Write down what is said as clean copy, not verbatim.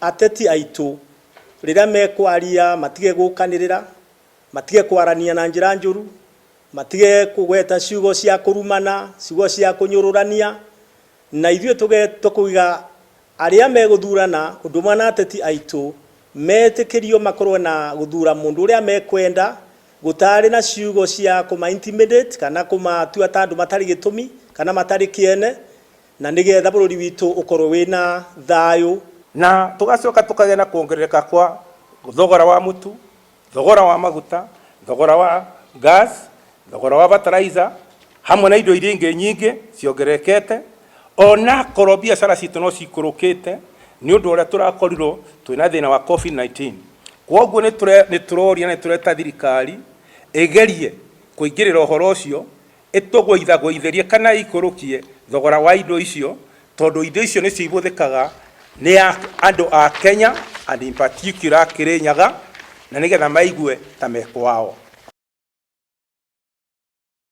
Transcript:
Ateti aitũ rĩrĩa mekwaria matige gũkanĩrĩra, matige kwarania na njĩra njũru, matige kũgweta ciugo cia kũrumana, ciugo cia kũnyũrũrania, na ithuĩ tũkauga arĩa megũthurana ũndũ ũmwe na ateti aitũ metĩkĩrio makorwo na gũthura mũndũ ũrĩa mekwenda, gũtarĩ na ciugo cia kũma intimidate kana kũmatua ta andũ matarĩ gĩtũmi kana matarĩ kĩene. Na nĩ getha bũrũri witũ ũkorwo wĩ na thayũ. Na tũgacoka tũkagĩa na kuongerereka kwa thogora wa mũtu, thogora wa maguta, thogora wa gas, thogora wa fertilizer, hamwe na indo iria ingĩ nyingĩ ciongererekete, ona korwo biacara citũ no cikũrũkĩte nĩ ũndũ ũrĩa tũrakorirwo twĩna thĩna wa COVID-19. Kwoguo nĩ tũroria na nĩ tũreta thirikari ĩgerie kũingĩrĩra ũhoro ũcio ĩtũgũithagũithĩrie kana ĩikũrũkie thogora wa indo icio, tondũ indo icio nĩcio ihũthĩkaga nĩ andũ a Kenya and in particular Kĩrĩnyaga, na nĩgetha maigue ta me kwao.